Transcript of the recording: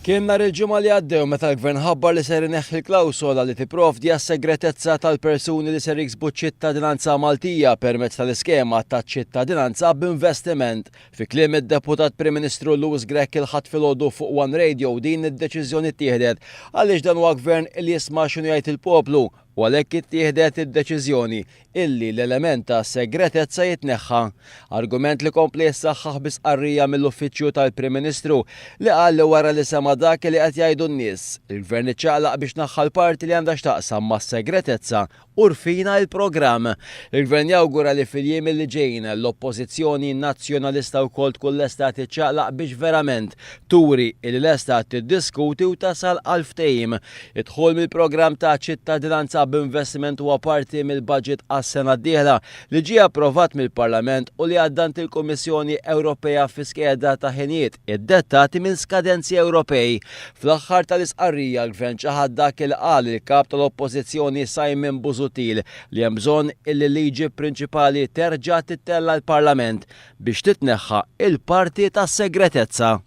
Kien nhar il-Ġimgħa li għaddew meta l-Gvern ħabbar li ser ineħħi l-klawsola li tipprovdi għas-segretezza tal-persuni li ser jiksbu ċ-ċittadinanza Maltija permezz tal-iskema taċ-ċittadinanza b'investiment. Fi kliem id-Deputat Prim Ministru Louis Grech il-Ħadd filgħodu fuq One Radio din id-deċiżjoni ttieħdet għaliex dan huwa Gvern li jisma' x'inhu jgħid il-poplu u għalhekk ittieħdet id-deċiżjoni illi l-element ta' segretezza jitneħħa. Argument li kompla jissaħħaħ bi stqarrija mill-Uffiċċju tal-Prim Ministru li qal li wara li sema' dak li qed jgħidu n-nies, il-Gvern iċċaqlaq biex naħħa l-parti li għandha x'taqsam mas-segretezza u rfina l-programm. Il-Gvern jawgura li fil-jiem li ġejjin l-Oppożizzjoni Nazzjonalista wkoll tkun lesta tiċċaqlaq biex verament turi li lesta tiddiskuti u tasal għal ftehim. Id-dħul mill-programm ta' ċittadinanza b'investiment huwa parti mill-baġit għas-sena d-dieħla li ġie approvat mill-Parlament u li għadda għand il-Kummissjoni Ewropea fi skeda ta' ħinijiet iddettati minn skadenzi Ewropej. Fl-aħħar tal-istqarrija l-Gvern ċaħad dak il qal il-Kap tal-Oppożizzjoni Simon Busuttil li hemm bżonn illi l-liġi prinċipali terġa' tittella' l-Parlament biex titneħħa il-parti tas-segretezza.